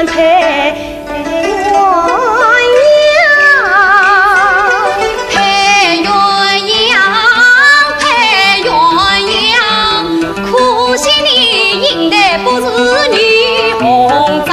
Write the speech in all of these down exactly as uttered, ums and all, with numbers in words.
配鸳鸯，配鸳鸯，配鸳鸯，可惜你赢的不是女红妆。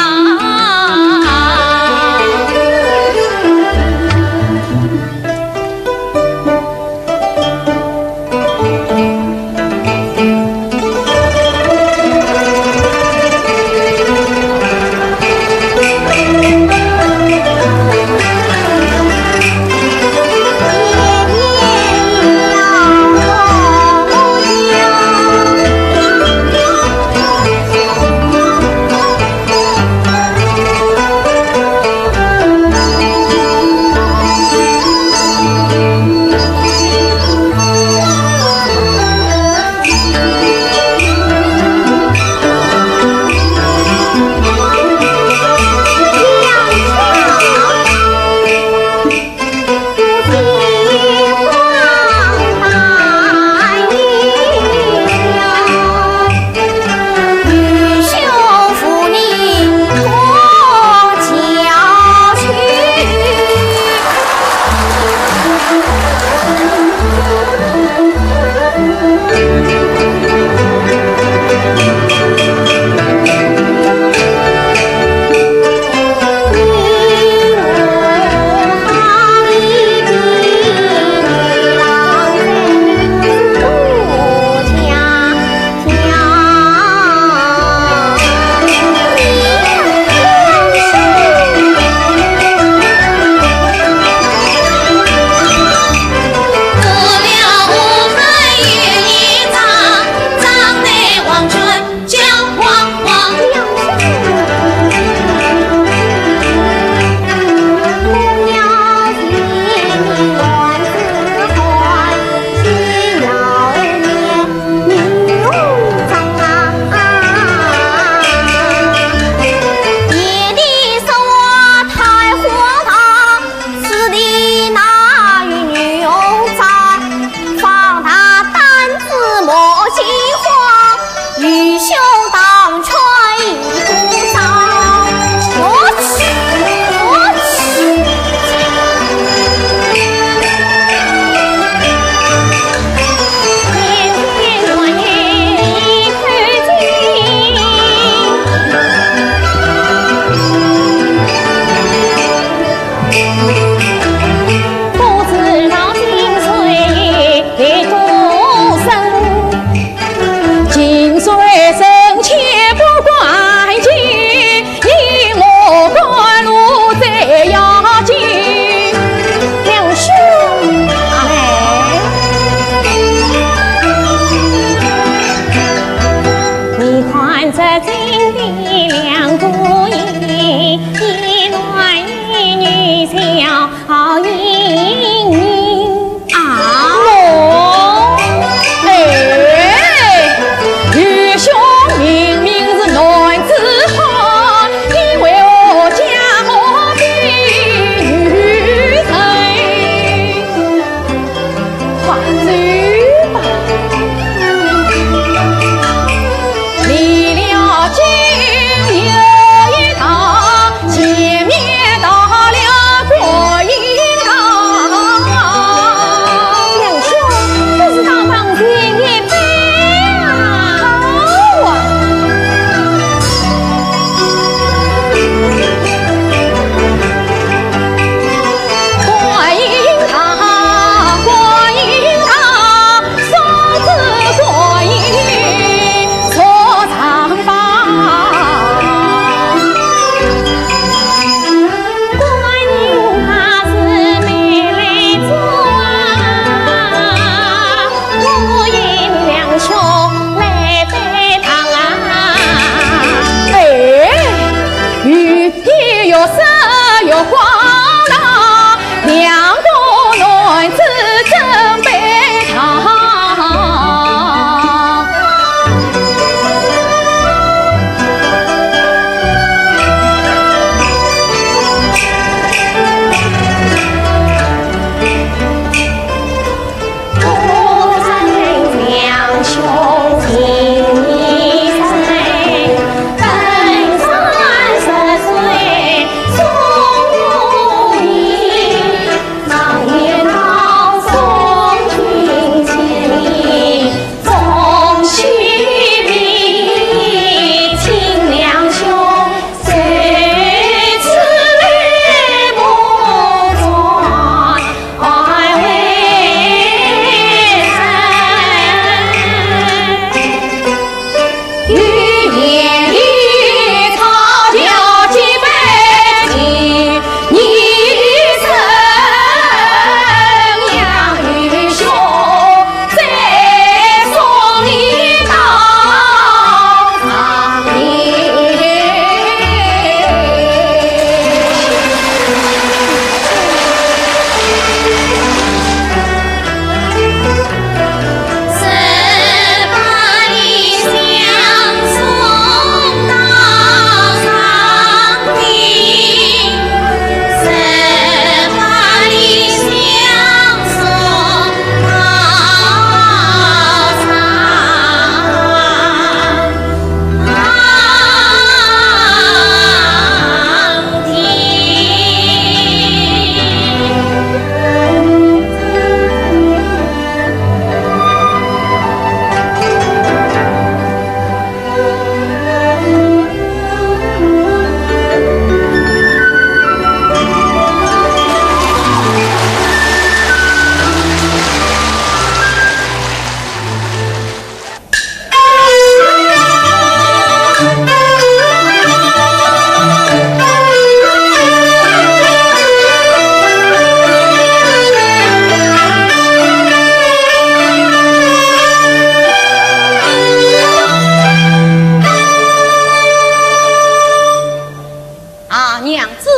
子，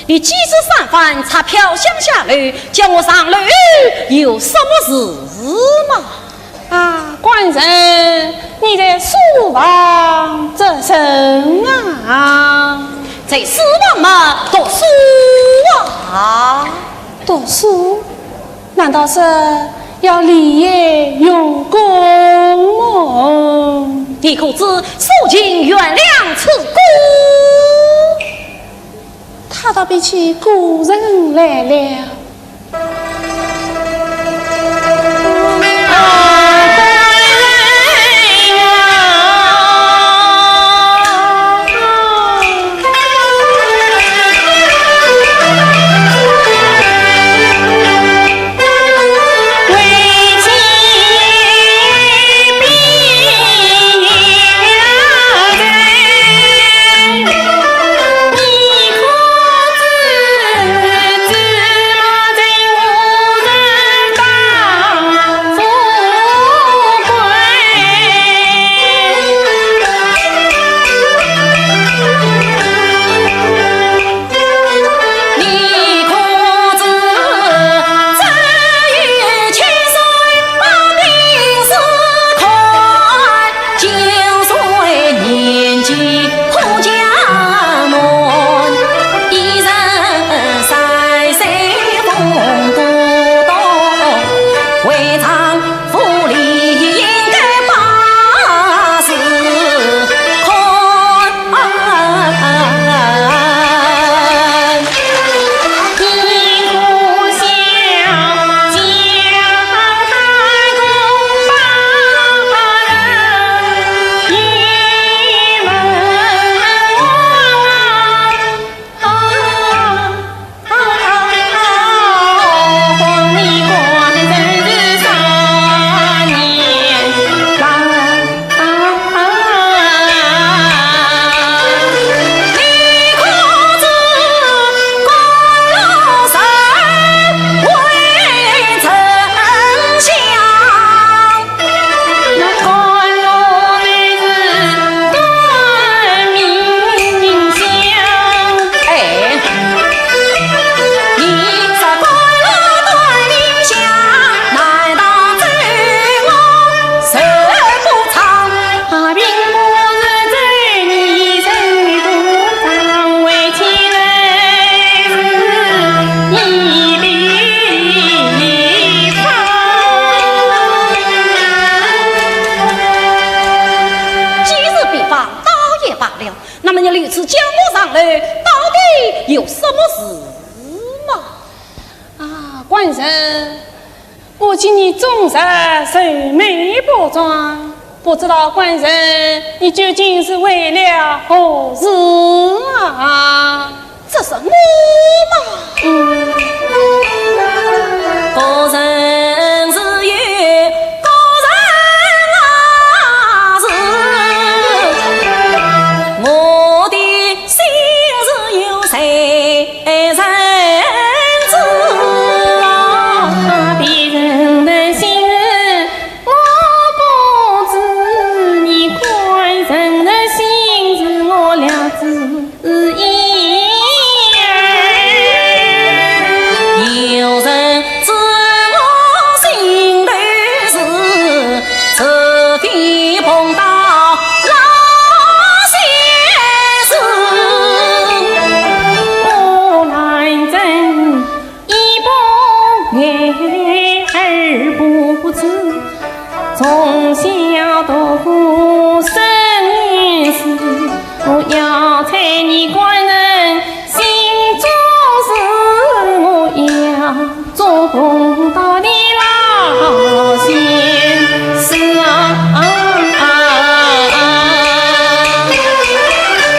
你几次三番插飘香下楼，叫我上楼有什么事吗？啊，官人，你在书房做甚啊？在书房嘛，读书啊。读书？难道是要立业用功么？你可知苏秦袁梁刺股？ 他倒比起古人来了。既是比方，倒也罢了。那么你屡次叫我上楼，到底有什么事吗？啊，官人，我见你终日愁眉不展，不知道官人你究竟是为了何事啊？这是我吗？嗯。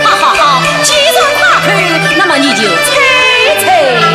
好好好，既然他肯，那么你就猜猜看。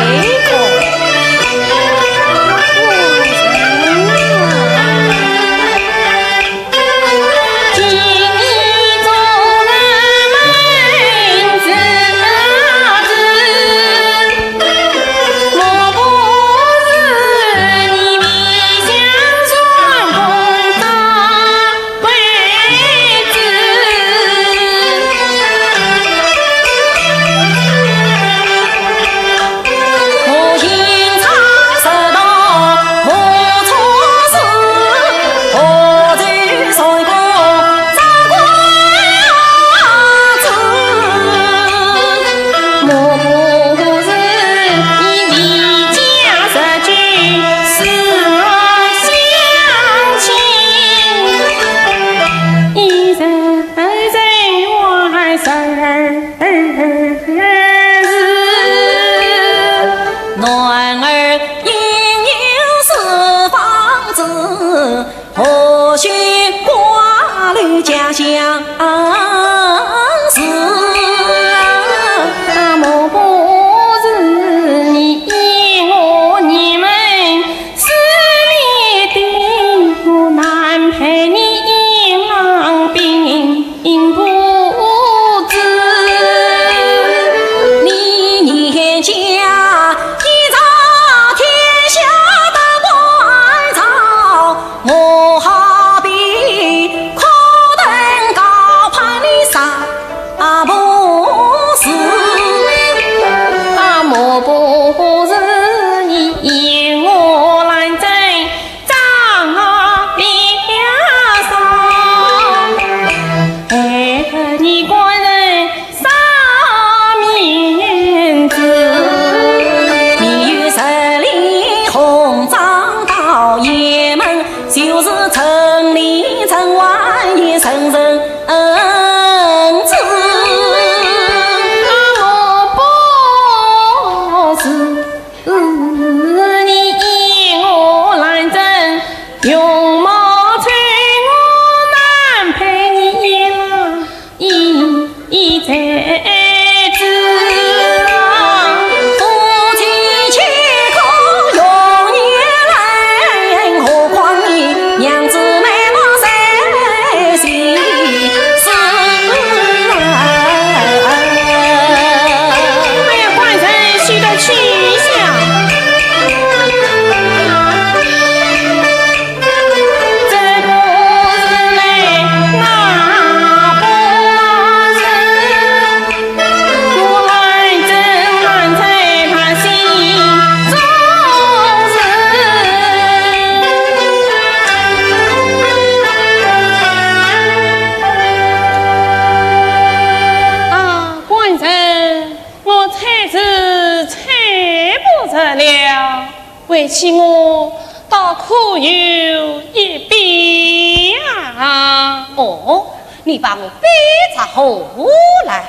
了，为妻我倒可有一比啊。哦，你把我比作何来？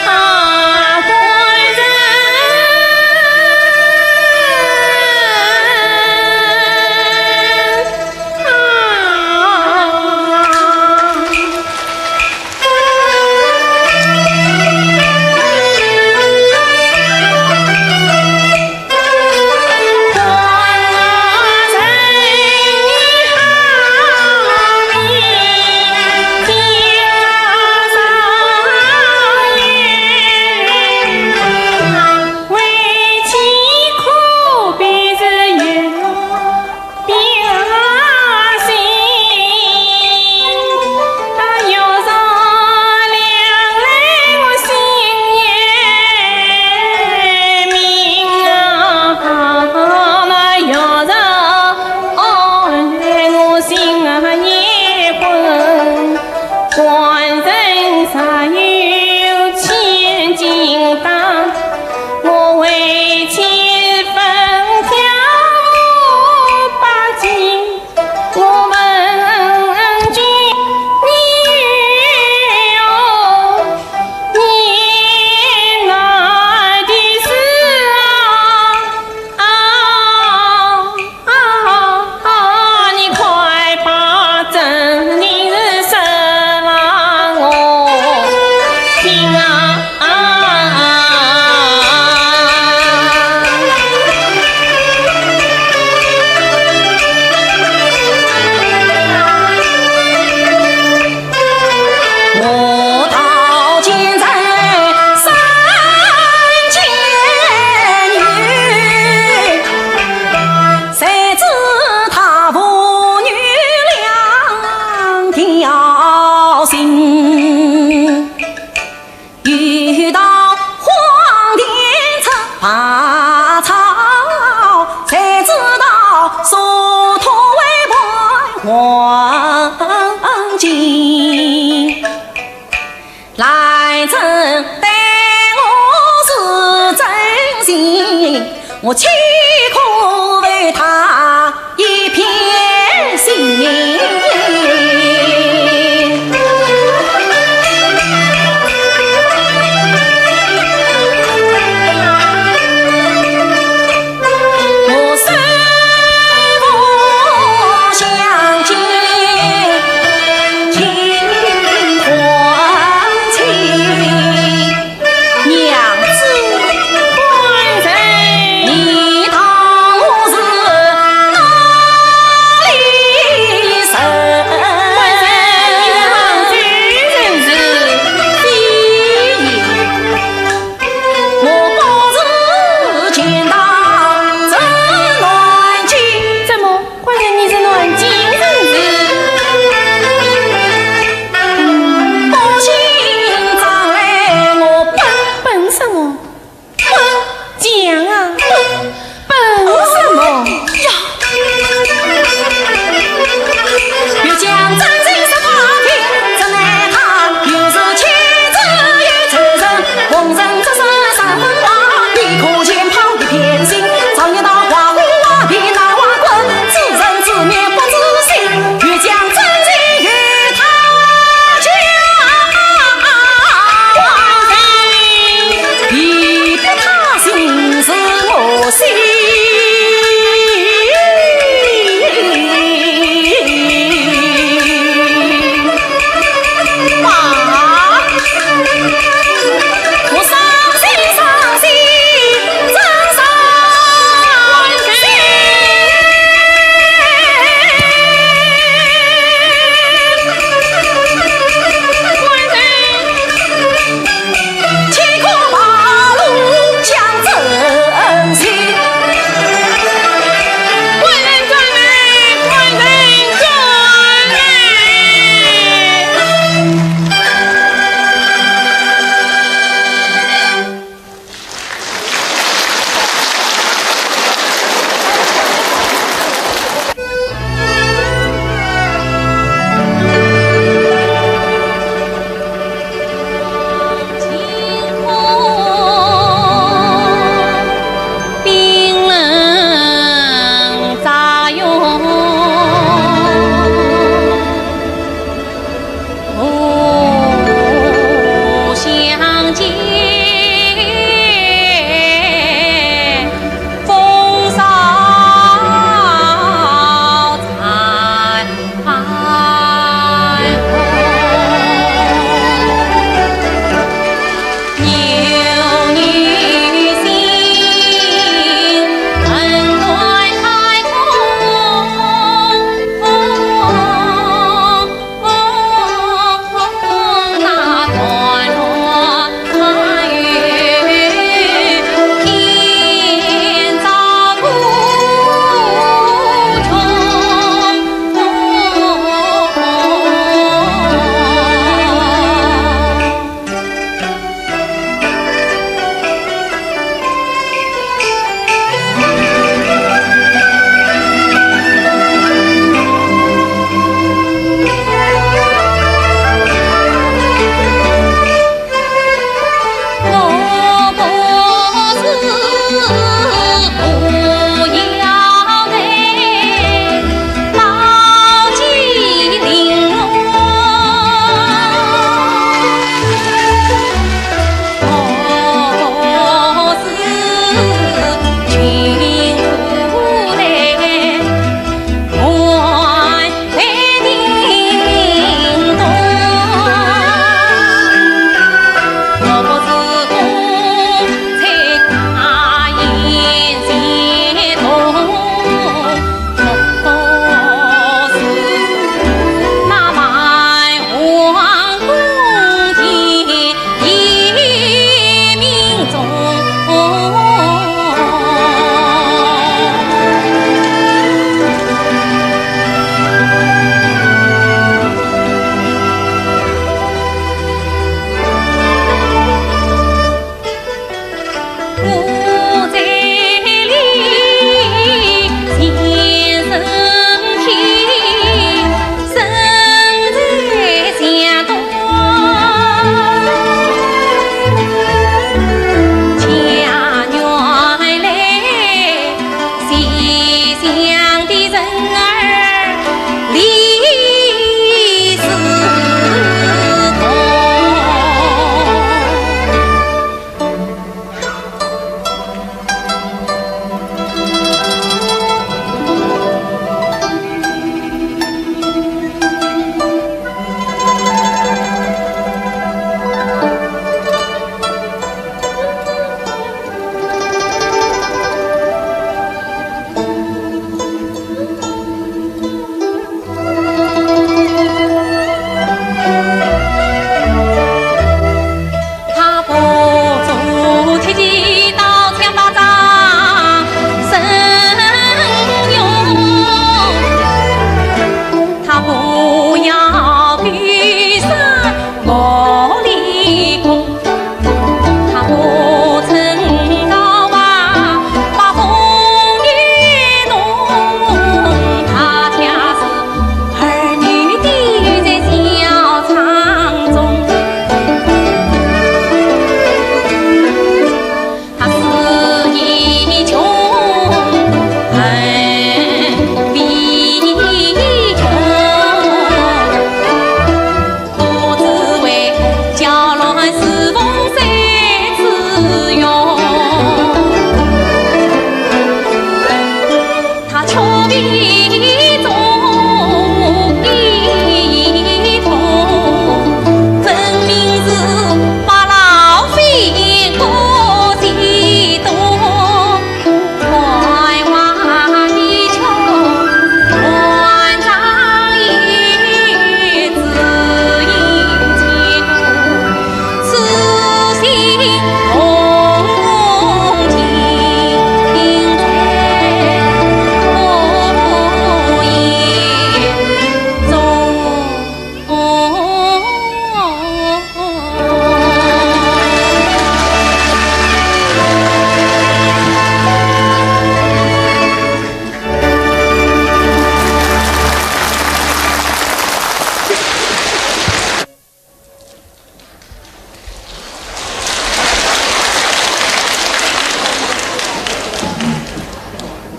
啊，官人啊！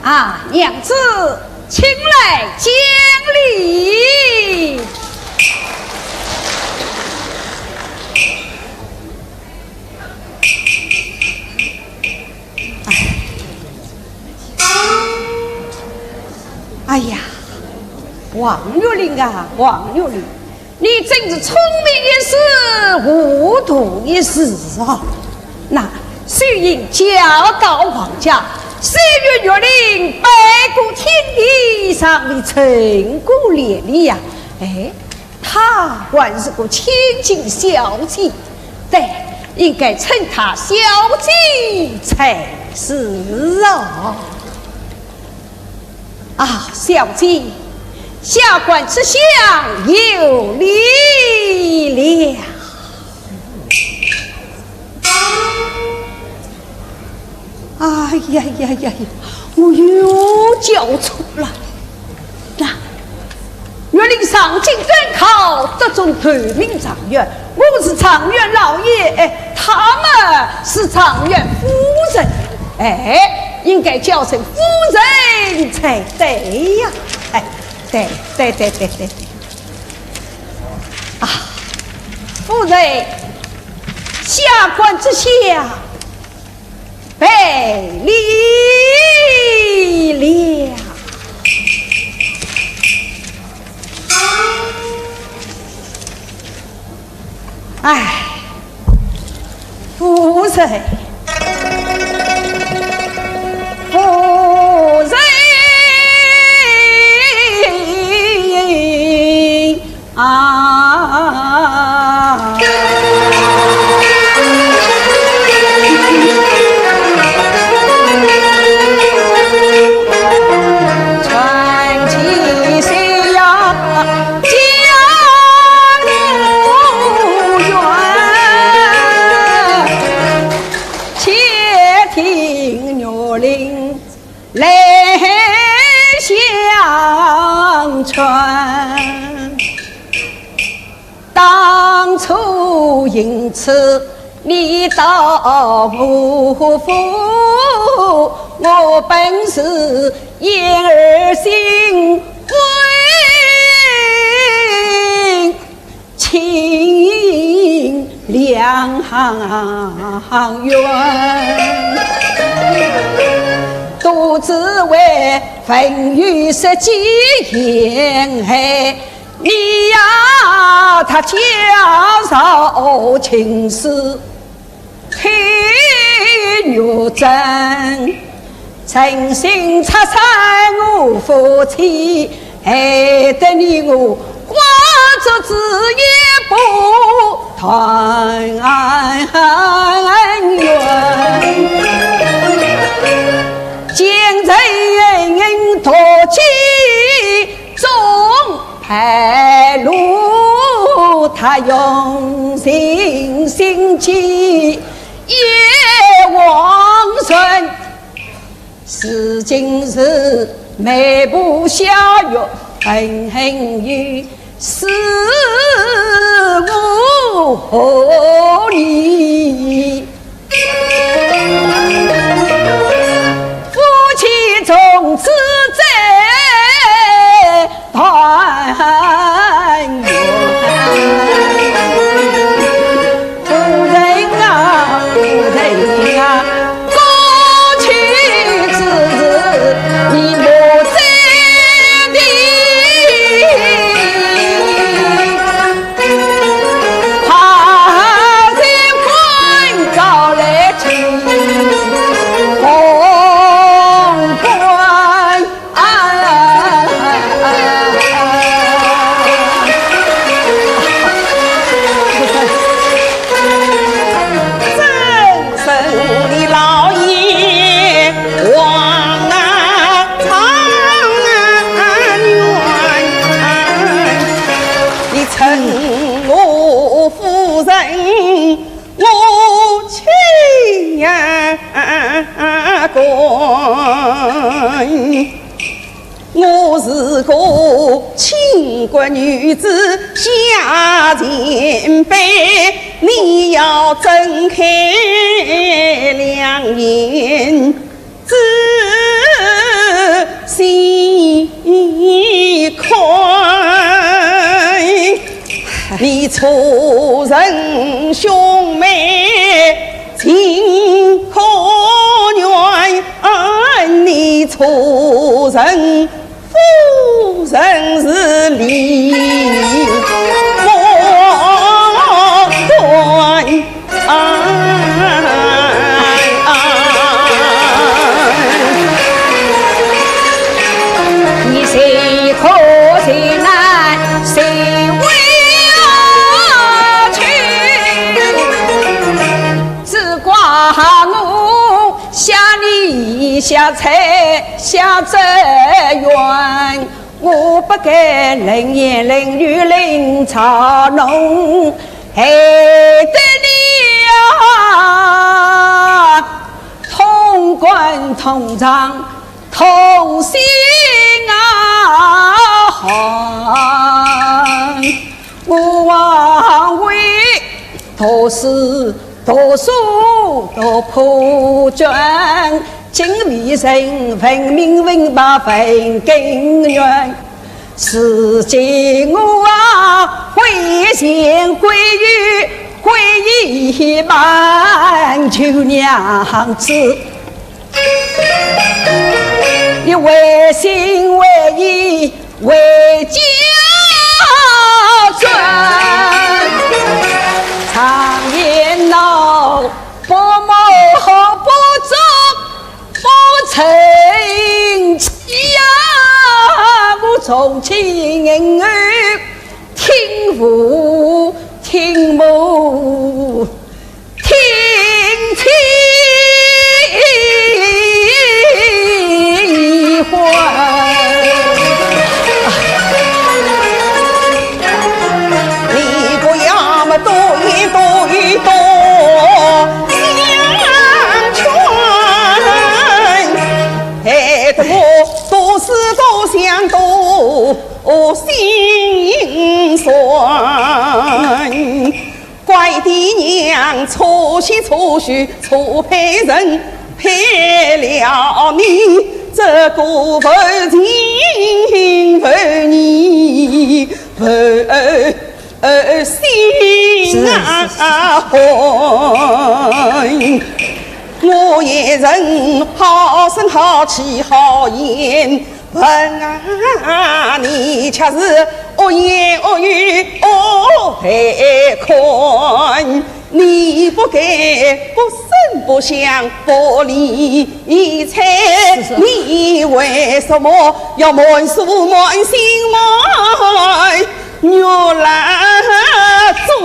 啊，娘子，请来见礼。哎呀，王玉林啊，王玉林，你真是聪明一时，糊涂一时啊！那秀英交到王家，虽然玉林拜过天地，尚未成过连理呀，哎，她还是个千金小姐，对，应该称她小姐才是啊。 啊，小姐，下官这厢有礼了。哎呀呀呀呀，我又叫错了。那，玉林上京赶考，得中头名状元，我是状元老爷，哎，她嘛是状元夫人，哎，应该叫声夫人才对呀。哎，对，对，对，对，对。啊，夫人，下官这厢 赔礼了。哎，夫人，夫人。 啊。当初因此你到我府，我本是言而心灰，情两远。都只为朋友说起言害， 你呀，他家少情事，黑玉珍，诚心拆散我夫妻，害得你我寡祝子也不团圆。奸贼多计 总败露，他用尽心机也枉然。是今日眉目下月，恨恨于死无礼。 夫妻从此再团圆。夫人啊，夫人啊，过去之事你莫再提。 怕是官告来听，封官啊！真是你老眼光啊，长啊，远啊！ 你称我夫人，我亲呀官。我是个清国女子下贱婢，你要睁开两眼 仔错人兄妹情可原，你错人夫人是理不断。 你谁可谁难谁为情？只怪我下里下菜下这院，我不该冷言冷语冷嘲弄，害得你啊，同官同场 同心啊寒。我枉为读书读书读破卷，今为人闻名闻报闻根源。如今我啊，回前归于归一半，求娘子 你为心为意为家转，常言道，不谋不作不成器呀。我从前听父听母 听妻话。你不要么多言多语多相劝，害得我多思多想多心酸。 怪爹娘错惜错许错配人，配了你这个负情负义负心啊！是，是，是。我一人好声好气好言， 问啊，你却是恶言恶语恶害看，你不该不声不响不理睬，是，是。你为什么要瞒书瞒心瞒月来转？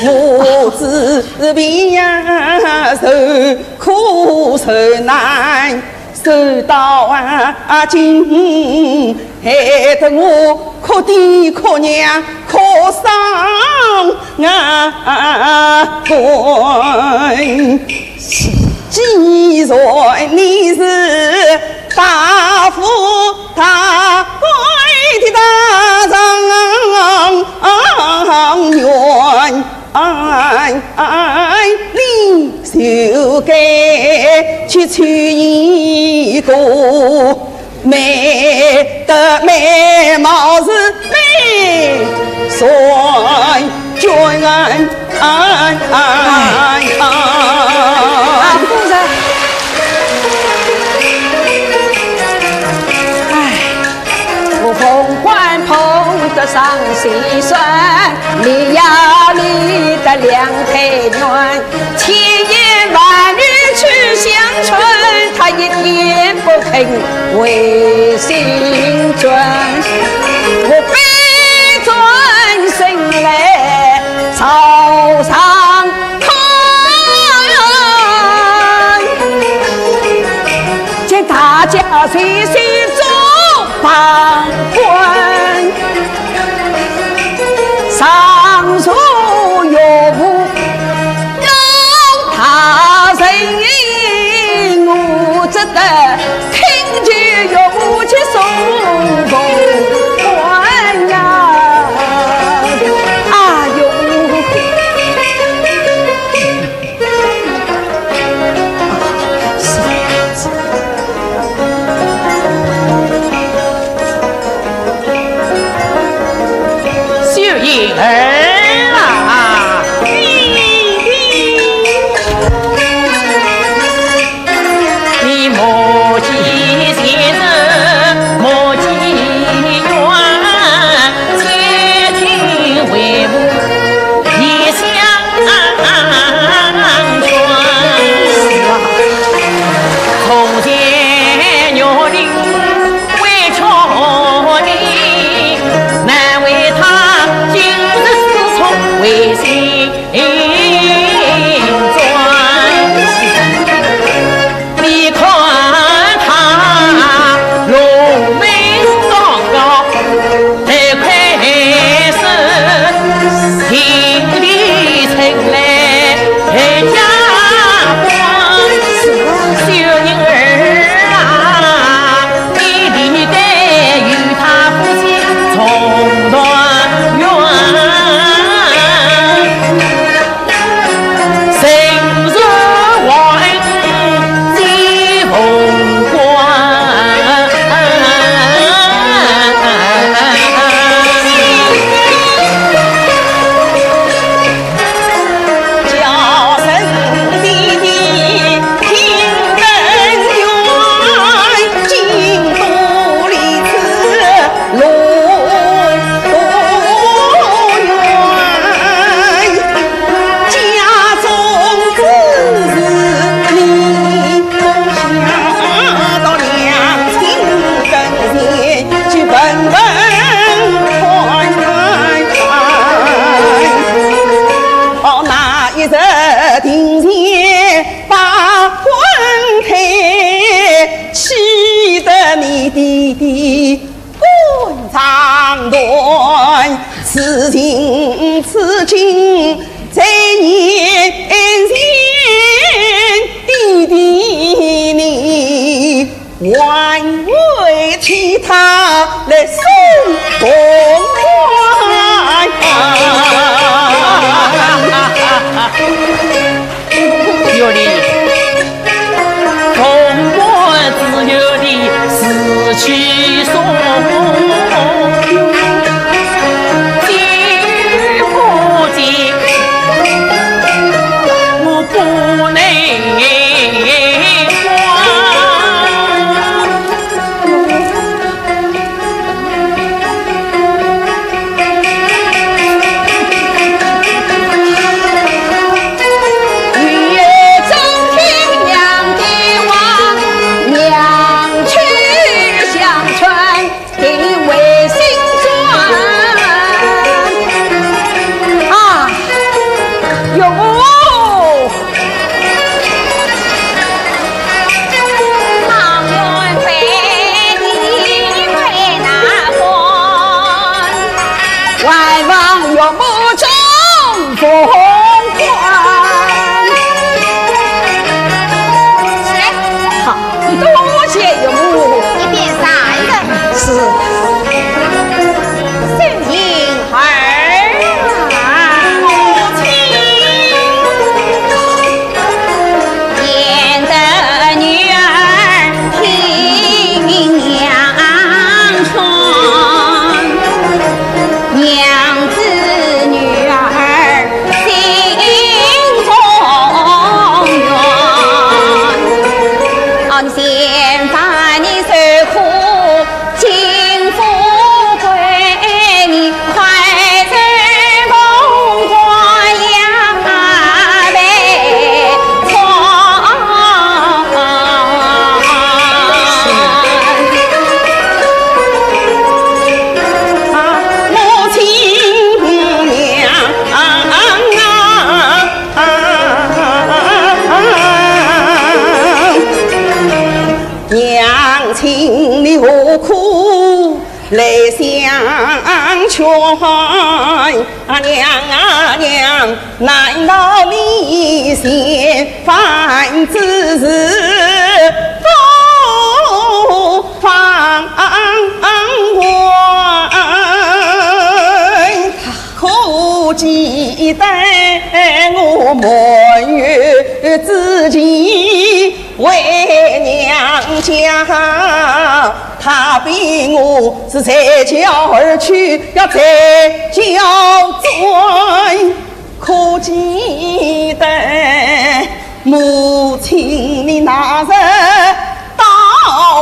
我只病呀，受苦受难， 事到啊今，害得我哭爹哭娘哭伤啊官。既然你是大富大贵的大状元， 哎，哎，你就该去娶一个美的美貌是美算娟。哎，哎，哎。啊，夫人。哎。 我逢欢碰得上心酸，你呀离得两太远，千言万语去相劝，他一言不肯回心转。我悲转身来朝上 见大家齐心做旁观，上述岳父老大人，我只得听其岳父去送凤冠呀。哎呦！的肝肠断，此情此景，在眼前的的你，还为其他来送公款。有理。 公款自有的是去送，今日不见，我不能还。 啊，哟！ 好，多谢岳母。一边站着。是。 娘亲，你何苦来相劝？啊，娘啊娘，难道你嫌烦之事不方还？可记得我满月之期， 回娘家，她比我是在轿而去，要在轿转。可记得母亲你那日到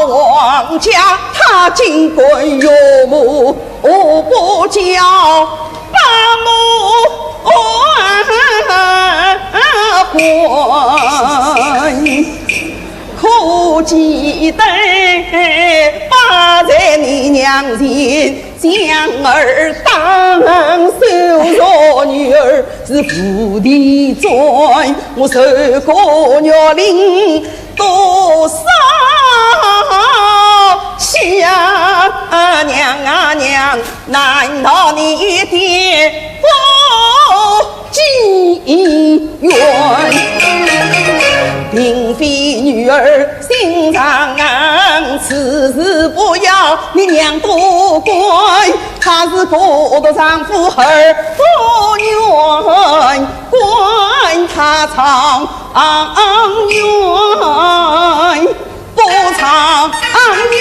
王家，她竟敢岳母，我不叫 把母还，可记得把在你娘前，将儿打死，若女儿是无地转，我受过玉林多少气啊，娘啊娘！ 难道你的不情愿？并非女儿心肠硬，此事不要你娘多管，她是个丈夫儿不愿，管她长远。 不长远。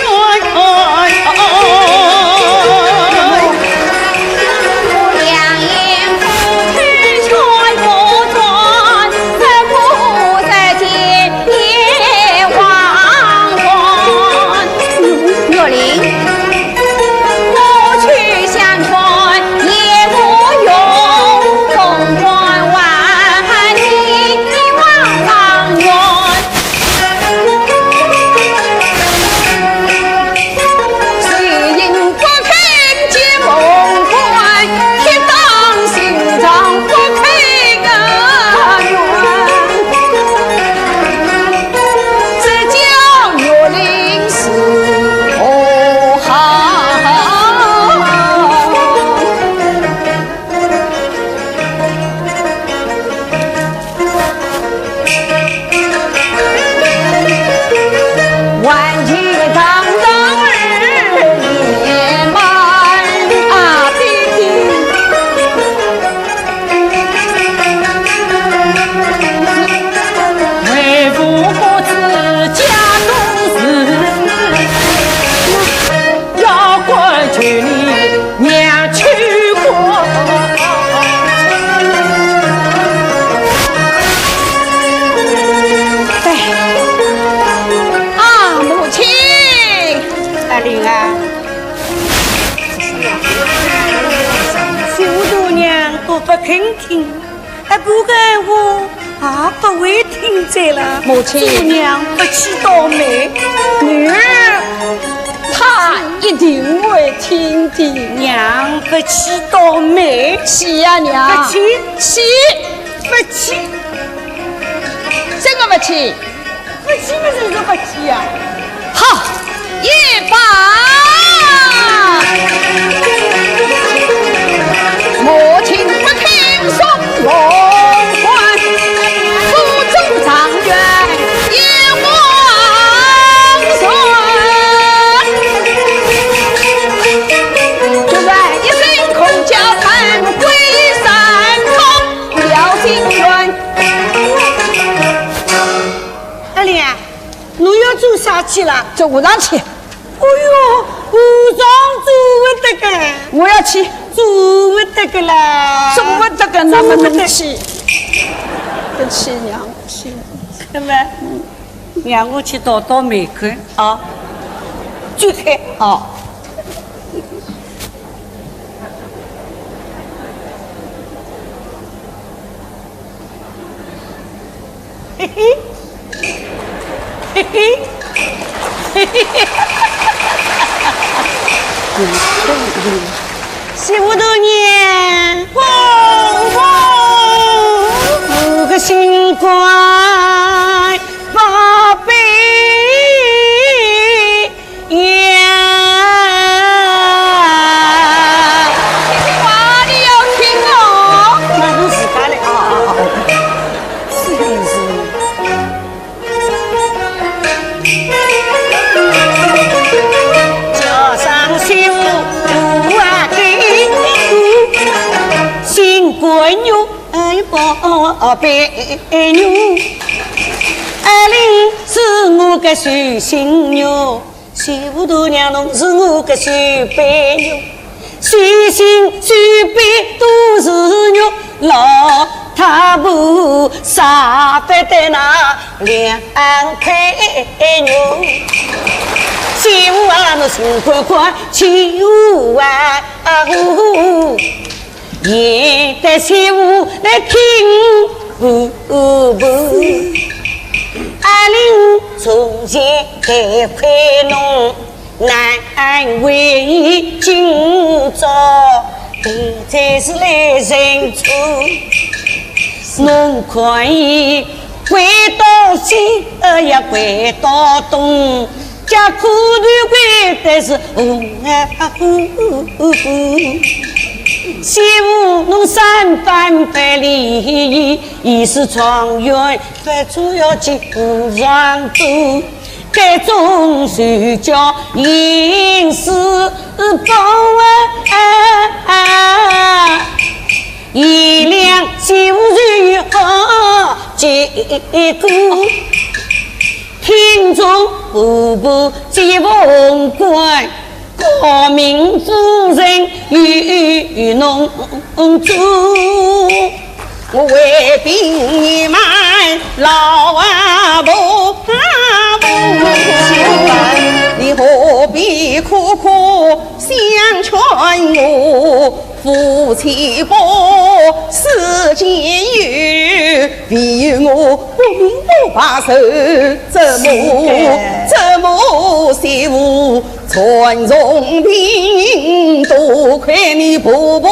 啊，母亲！阿林啊，小大娘都不肯听，还不肯我。 啊，不会听着了。母亲，做娘不起倒霉。女儿，她一定会听的。娘不起倒霉。起呀，娘。不起。起。不起。怎么不起？不起嘛，就是不起呀。 好，也罢。母亲不听从，龙官不走，状元也枉然。就在一声空叫门归山峰，要进院。阿林啊， 侬要做啥去啦？做和尚去。哎哟，和尚做不得个。我要去。做不得个啦。做不得个，那么能去？不去，娘不去。那么，让我去倒倒霉看啊。就看啊。 嘿嘿，嘿嘿，嘿嘿。媳妇大娘，哦，哦，我个心肝宝贝。 呀，话你要听哦。那是自家的啊，啊，啊，啊，是的，是的。叫声媳妇啊，心肝肉，哎，宝贝肉，阿林是我个寿星肉。 媳妇大娘侬是我个手背肉，手心手背都是肉，老太婆舍不得那两块肉。媳妇啊，侬心宽宽，欺负啊，啊，呼。 现在媳妇来听婆婆，阿林从前待亏侬，难为今朝，现在是来认错。侬可以回到西，也回到东， 家苦头归的是红啊呼。媳妇侬三番百里，已是状元，不做要紧不上路，该种是叫应世宝啊。一两媳妇就有好结果。 听从婆婆接凤冠，高明夫人与侬做。我为兵马老阿婆，你何必苦苦相劝我？ 夫妻不死间有，唯有我不明不白受折磨，是的。折磨媳妇传重病，多亏你婆婆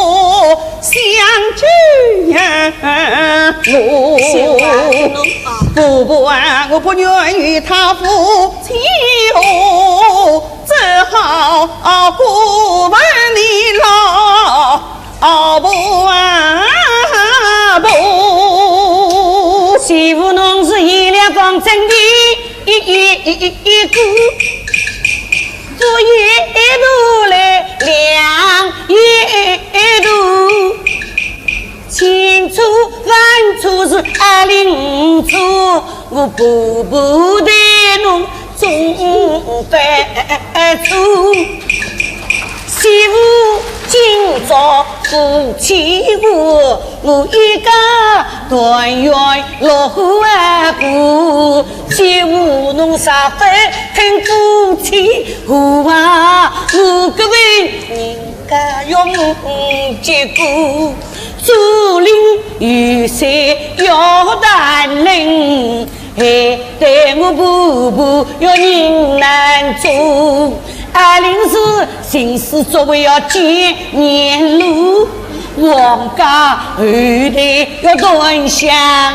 相救呀，我。媳妇啊，侬啊。婆婆啊，我不愿与她夫妻和， 只好过问你老婆啊婆。媳妇侬是一两方真的一一一一个，左一度来两一度，千错万错是阿林错，我步步对侬总犯错。媳妇今朝夫妻和，我一家团圆乐和。 媳妇侬啥个肯夫妻和啊？我搿位人家要结果，竹林雨水要断人，害得我婆婆要人难做。阿林是心思作为要见面路，王家后代要断香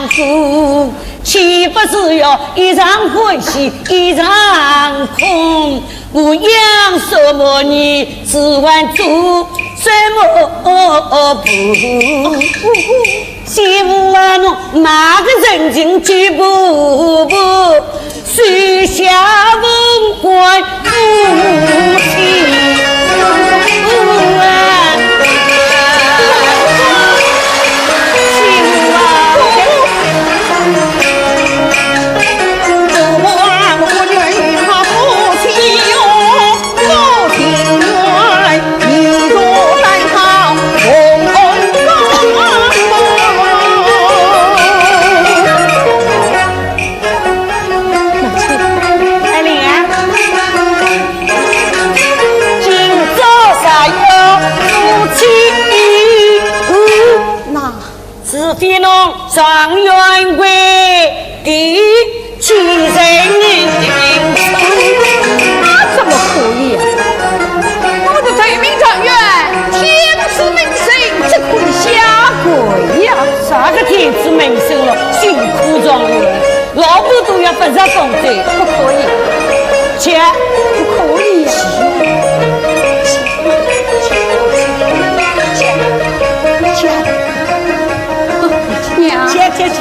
火。 岂不是要一场欢喜一场空？我养什么儿，只管做什么婆。媳妇啊，侬哪个人情记不不，许下文官 哎，林啊，今朝啥要夫妻和？那除非侬状元跪地，去认亲。那怎么可以啊？我们的头名状元，天子门生，怎可以下跪呀？啥个天子门生了，辛苦状元，老婆都要不着风水。不可以。去。不可以。去。去。去。娘。去，去，去。